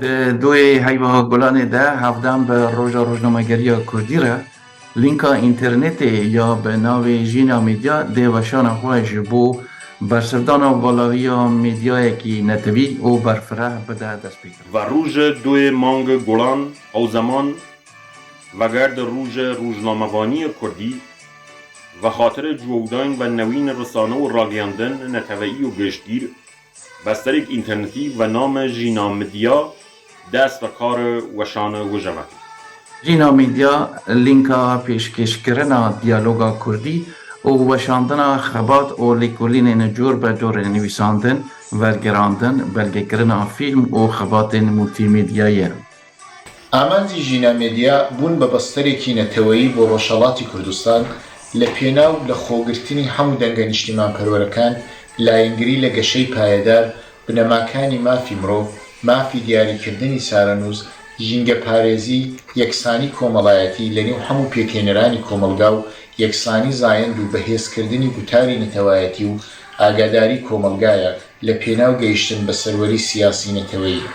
Di doyê heyva Gulanê de hevdem bi Roja Rojnamegeriya Kurdî re lînka înternetê ya bi navê Jîna Medya dê weşana xwe ji bo bersivdana valahiya medyayekî netewî û berfireh bide destpêkirin. Ve roja doyê manga Gulan ew zeman vegerde roja rojnamevaniya Kurdî ve xatirê cûwdayên ve newîn risane û ragiyandin neteweyî û giştgîr Besterêk înternetî ve name Jîna Midya dest ve kar weşana wije vekir. Jîna Midya lînka pêşkêşkirina diyaloga kurdî û weşandina xebat û lêkolînên cûr be cûr nivîsandin, wergerandin, belgekirina fîlm û xebatên multîmedyayê ye. ئامانجی ژینا مێدیا بوون بە بەستەرێکی نەتەوەیی بۆ ڕۆژهەڵاتی کوردستان لە پێناو لە خۆگرتنی هەموو دەنگە نیشتیمانپەروەرەکان، لایەنگری لە گەشەی پایەدار، بنەماکانی مافی مرۆڤ، مافی دیاریکردنی چارەنووس، ژینگەپارێزی، یەکسانی کۆمەڵایەتی لە نێو هەموو پێکهێنەرانی کۆمەڵگا و یەکسانی زایەند و بەهێزکردنی گوتاری نەتەوایەتی و ئاگاداری کۆمەڵگایە لە پێناو گەیشتن بە سەروەری سیاسی نەتەوەیی.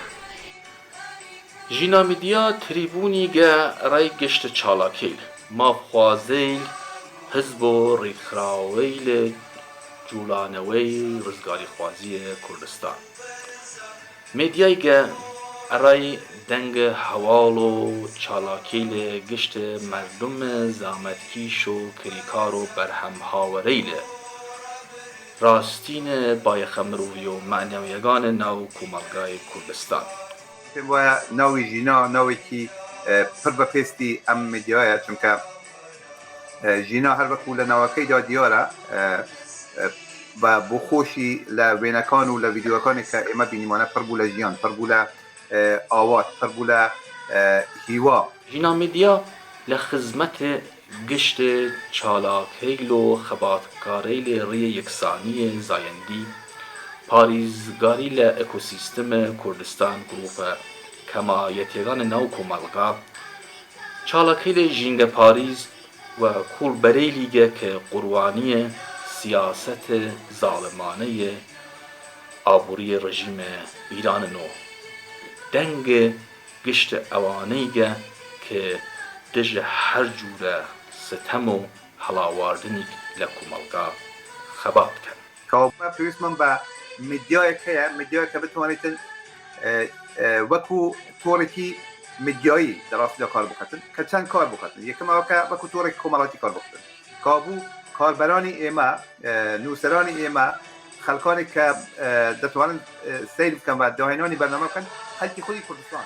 ژینا میدیا تریبوونیگە ئەرای گشت چالاکەیل مافخوازەیل حزب و ریکخراوەیل جوڵانەوەی رزگاریخوازی کوردستان، میدیایگە ئەرای دەنگ هەواڵ و چالاکەیل گشت مەردم زامەتکیش و کریکار و بەرهەمهاوەرەیل راستین بایەخە مرووی و مەعنەویەگان ناو کوومەڵگای کوردستان. پێم وایە ناوی ژینا ناوێکی پڕ بە پێستی ئەم میدیایە، چونکە ژینا هەر وەکو لە ناوەکەیدا دیارە بە بۆ خۆشی لە وێنەکان و لە ڤیدیۆکانی کە ئێمە بینیمانە پڕ بوو لە ژیان، پڕ بوو لە ئاوات، پڕ بوو لە هیوا. ژینا میدیا لە خزمەت گشت چالاکەیل و خەباتکارەیل ڕێ یەکسانی زایەندی، پاریزگاری لە ئکۆسیستم کوردستان، گروپە کەمایەتیەگان ناو کوومەڵگا، چالاکەیل ژینگەپاریز و کووڵبەرەیلیگە ک قوروانی سیاسەت زاڵمانەێ ئابووری ڕژیم ئیرانن و دەنگ گشت ئەوانەیگە ک دژ هەر جوورە ستەم و هەڵاواردنیگ لە کوومەڵگا خەبات کەن. کەوابوو پێویستمان بە میدیایەک هەیە، میدیایەک کە بتوانێتن وەکو تۆڕێکی میدیایی لە ڕاستیدا کار بکاتن، کە چەند کار بکاتن. یەکەم ئەوە کە وەکو تۆڕێکی کۆمەڵاتی کار بکاتن. کەوابوو کاربەرانی ئێمە، نووسەرانی ئێمە، خەڵکانێک کە دەتوانن سەیر بکەن و داهێنانی بەرنامە بکەن خەلکی خودی کوردستان.